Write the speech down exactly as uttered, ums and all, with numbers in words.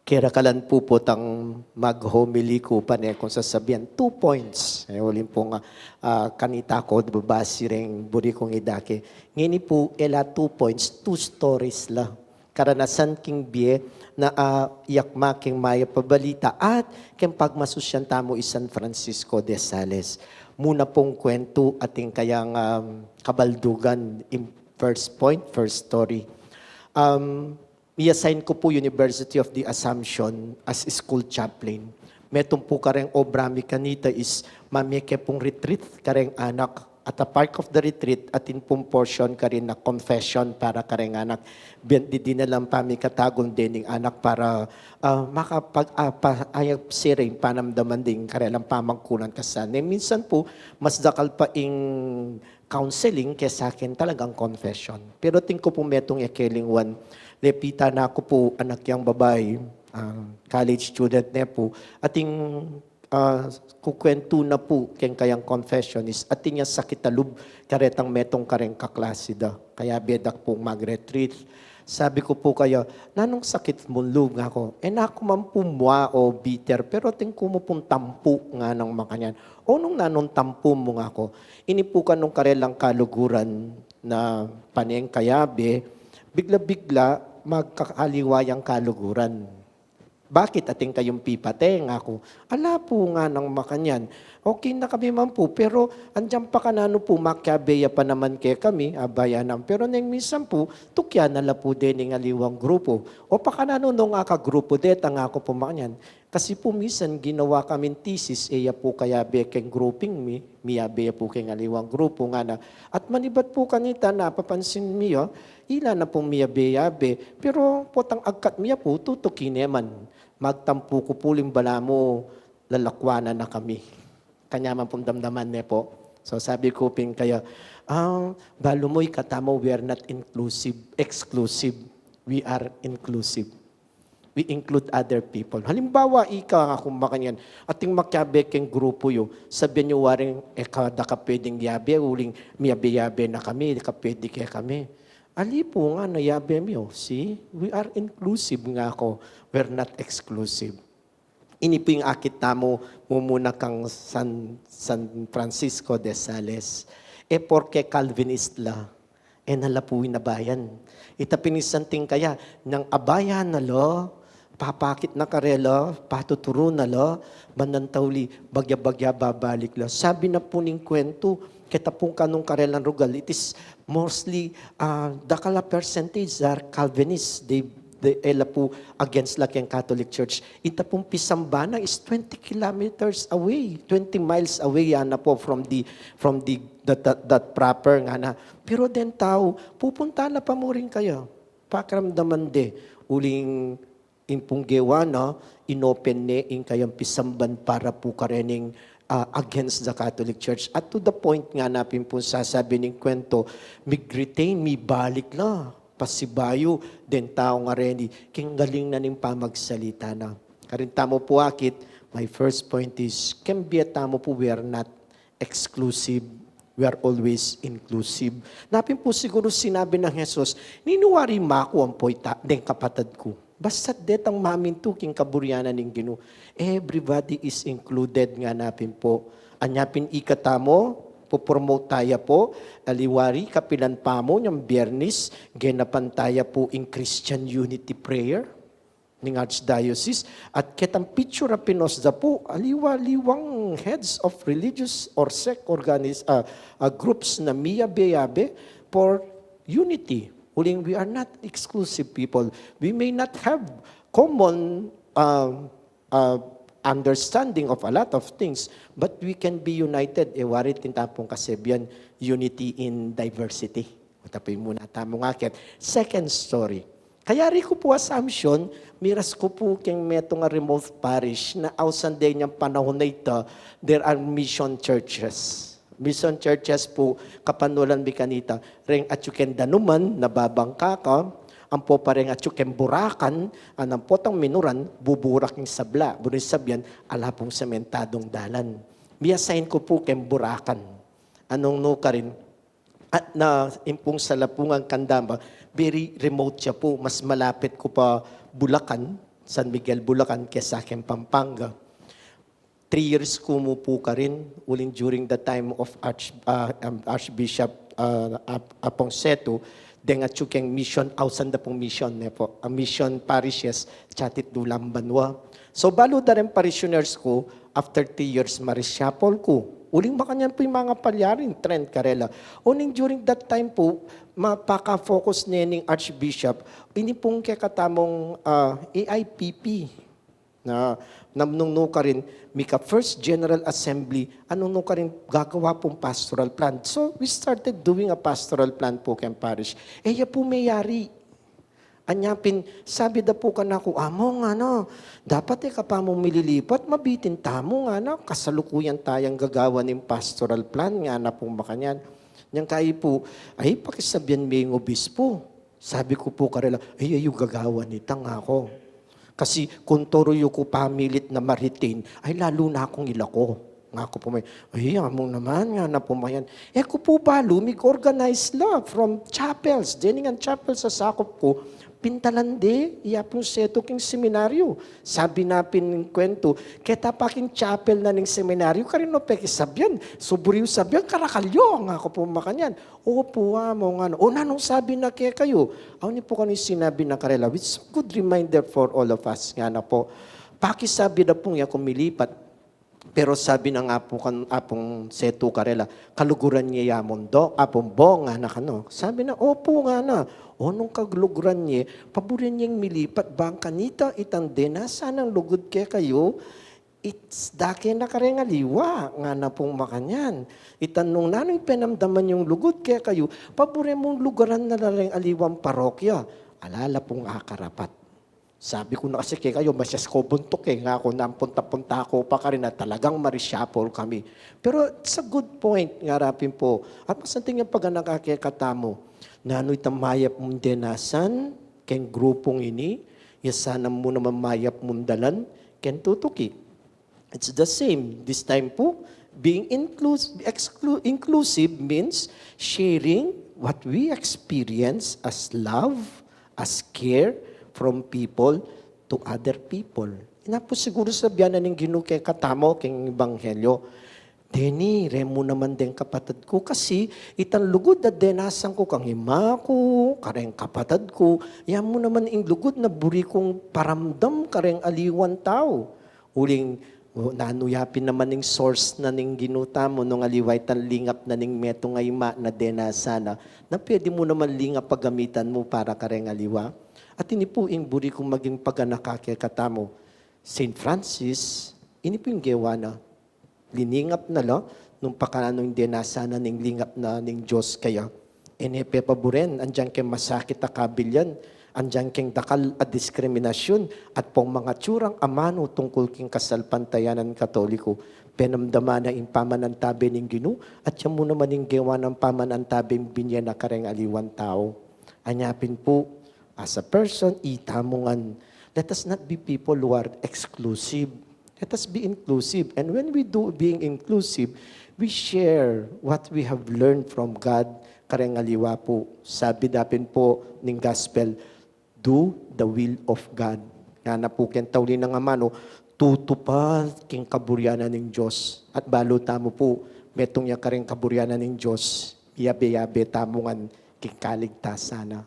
Kerakalan pu potang mag-homily ku pane kung sasabian, two points. E, uling pung, ah, kanita ku, babasi reng buri kung idake. Ngeni pu, e la two points, two stories la. Karanasan king bie na, ah, yakma king mayap a balita at king pagmasusian tamu i San Francisco de Sales. Muna pung kwentu atin kayang, um, kabaldugan, in first point, first story. Um, i-assign ku pu University of the Assumption as school chaplain. Metung pu kareng obra mi kanita is mamie ke pung retreat kareng anak. At a part of the retreat, atin pung portion karin na confession para kareng anak. Bendidin na lang pamikatagun dening anak para, ah, makapag-, ah, pa-, ayag sira ing panamdaman ding karelang pamangkunan kasal. E, minsan pu, mas dakal pa ing counseling kesa king talagang confession. Pero atin ku pu metung e ke lingwan, lepita na ku pu anak yang babai, ah, college student ne pu, atin, ah, kukwentu na pu keng kayang confession is atin yang sakit a lub karetang metung kareng kaklasi da. Kayabe da pung mag-retreat. Sabi ku pu kaya, "Nanung sakit mung lub?" ngaku. E na ku man pu mua o bitter, pero atin ku mu pung tampu nganang makanyan. "O nung nanung tampu mu?" ngaku. Ini pu kanung karelang kaluguran na paneng kayabe, bigla-bigla magkakaliwa yang kaluguran. "Bakit, atin kayung pipate?" ngaku. "Ala pu," nganang makanyan. "Okay na kami man pu, pero andiyan pa kananu pu, makiabe ya pa naman kekami, abayan namu. Pero neng minsan pu, tukyan na la pu dening aliwang grupu." "O pakananu nung akagrupu deta?" ngaku pu makanyan. "Kasi pu minsan ginawa kaming thesis, e ya pu kayabe keng grouping mi, miyabe ya pu keng aliwang grupu," ngana. "At manibat pu kanita, napapansin mi ya, ila na pung miyabe-yabe, pero potang agkat mi ya pu, tutuki ne man. Magtampu ku pu, uling balamu lalakwanan na kami." Kanya man pung damdaman ne pu. So sabi ku pin kaya, ah, balu mu ikatamu, we are not inclusive, exclusive. We are inclusive. We include other people. Halimbawa, ika, ngaku makanyan, atin makiabe keng grupu yu, sabian yu waring, "E ka, da ka pwedeng yabe, uling miyabe-yabe na kami, di ka pwede kekami." "Ali pu," ngana, "yabe mi." O, see? We are inclusive, ngaku. We're not exclusive. Ini pu ing akit tamu mumuna kang San, San Francisco de Sales. E porke Calvinist la, e na la pu abayan. Ita pin ing santing kaya, nang abayan na la, papakit na karela, patuturu na la, bandang tauli, bagya-bagya babalik la. Sabi na pu ning kwentu, keta pung kanung karelang rugal, it is mostly, ah, dakal a percentage are Calvinists. They, they, e la pu against la keng Catholic Church. Ita pung pisambana is twenty kilometers away, twenty miles away, yana pu, from the, from the, that, that, that proper, ngana. Pero deng tau, pupunta la pa mu rin kaya. Pakiramdaman de, uling ing pung gewa na, inopen ne ing kayang pisamban para pu karening, ah, against the Catholic Church. At to the point, ngana pin pung sasabi ning kwentu, mig-retain, mibalik la, pasibayu deng tau ngareni, keng galing na ning pamagsalita na. Karin tamu pu akit, my first point is, keng bie tamu pu, we are not exclusive. We are always inclusive. Na pin pu siguru sinabi nang Jesus, "Ninu wari maku ampo ita, deng kapatad ku? Basta detang mamintu king kaburian na ning Ginu." Everybody is included, ngana pin pu. Anya pin ikatamu, pu-promote taya pu, ali wari kapilan pa mu, nyang Biernis, genapan taya pu ing Christian Unity Prayer ning Archdiocese, at ketang picture a pinost da pu, aliwa-aliwang heads of religious or sect organis-, ah, ah, groups na miyabe-yabe for unity. Uling we are not exclusive people. We may not have common, ah, ah, understanding of a lot of things, but we can be united. E wari atin tamu pung kasabian, unity in diversity. Ita pu ing muna tamung akit. Second story. Kayari ku pu Assumption, miras ku pu keng metung a remote parish na ausan de inyang panahun a ita, there are mission churches. Mission churches pu, kapanulan mi kanita, reng atyu keng danuman, nababangka ka, ampo pa reng atyu keng burakan, at ampo potang minuran, buburak ing sabla, buri sabian, ala pung sementadung dalan. Mi-assign ku pu keng burakan. Nung nukarin, at na, ing pung salapungan kang dama, very remote ya pu, mas malapit ku pa Bulacan, San Miguel, Bulacan, kesa keng Pampanga. Three years ku mu pu karin, uling during the time of Arch-, ah, um, Archbishop, ah, Ap-, Aponceto, deng atsu keng mission, ausan da pung mission, ne pu, a mission parishes, atiu king dulang banua. So, balu da reng parishioners ku, after three years, marisapul ku. Uling makanyan pu ing manga palyarin, trend karela. Uling during that time pu, mapaka-focus ne ning Archbishop, ini pung kekatamung, ah, A I P P. Na, namnung nu karin, mika first General Assembly, anu nu karin gagawa pung pastoral plan. So, we started doing a pastoral plan pu keng parish. E ya pu meyari. Anya pin, sabi da pu kanaku, "Among, ngana, dapat e ka pa mung mililipat, mabitin tamu, ngana, kasalukuyan tayang gagawan ing pastoral plan," ngana pung makanyan. Nyang kayi pu, "Ay, pakisabian me ing obispo." Sabi ku pu karela, "Ay, ay, yu gagawan ita," ngaku. "Kasi kung turu yu ku pa milit na ma-retain, ay lalu na kung ilako." Ngaku pu makanyan, "Ay, among naman," ngana pu makanyan. E ku pu balu, mig-organize la from chapels. Dening chapels a sakup ku, pintalan de, iya pung setu king seminaryo. Sabi na pin kuwentu, "Keta pa king chapel na ning seminaryo, karin no pekisabian, suburi yu sabian, karakal yu," ngaku pu makanyan. "Opu, among," ngana. "O, nanung sabi na kekayu?" Awa, ini pu kanu ing sinabi na karela, which is a good reminder for all of us, ngana pu. "Pakisabi da pung e ku milipat. Pero sabi na," ngaku pu, "kang Apung Setu karela, kaluguran ye ya, Among Dong, Apung Bong," ngana kanu. Sabi na, "Opu," ngana. "O, nung kaluguran ye, paburen yeng milipat, bang kanita itang denasan nang lugud kekayu, it's dake na kareng aliwa," ngana pung makanyan. "Itang nung nanu ing penamdaman yung lugud kekayu, paburen mung lugaran na la reng aliwang parokya. Ala la pung akarapat." Sabi ku na kasi kekayu, "Masyas ko buntuk e," ngaku, "nang punta-punta ku pa karin at talagang marisapul kami." Pero it's a good point, ngara pin pu. At masanting yang paganaka kekatamu. Nanu itang mayap mung denasan keng grupung ini, ya sana mu naman mayap mung dalan keng tutuki. It's the same. This time pu, being inclus-, exclu-, inclusive means sharing what we experience as love, as care from people to other people. Ina pu siguru sabian na ning Ginu kekatamu keng ebanghelyo, "Deni, reng mu naman deng kapatad ku, kasi itang lugud a denasan ku kang ima ku, kareng kapatad ku, ya mu naman ing lugud na buri kung paramdam kareng aliwang tau." Uling, o, nanu ya pin naman ing source na ning Ginu tamu nung aliwa itang lingap na ning metung a ima na denasan na, na pwede mu naman lingap a gamitan mu para kareng aliwa? At ini pu ing buri kung maging paganaka kekatamu. Saint Francis, ini pu ing gewa na. Liningap na la, nung pakananu ing denasan na ning lingap na ning Dios keya. E ne pepaburen, andian keng masakit a kabilyan, andian keng dakal a diskriminasyun, at pung manga tsurang amanu tungkul keng kasalpantayanan Katoliko. Penamdaman na ing pamanantabe ning Ginu, at ya mu naman ing gewa nang pamanantabeng binye na kareng aliwang tau. Anya pin pu, as a person, itamu ngan, let us not be people who are exclusive. Let us be inclusive. And when we do being inclusive, we share what we have learned from God. Kareng aliwa pu, sabi da pin pu ning gospel, "Do the will of God." Ngana pu keng tauli nang amanu, tutupad king kaburian na ning Dios. At balu tamu pu, metung ya kareng kaburian na ning Dios, miyabe-yabe tamu ngan king kaligtasan na.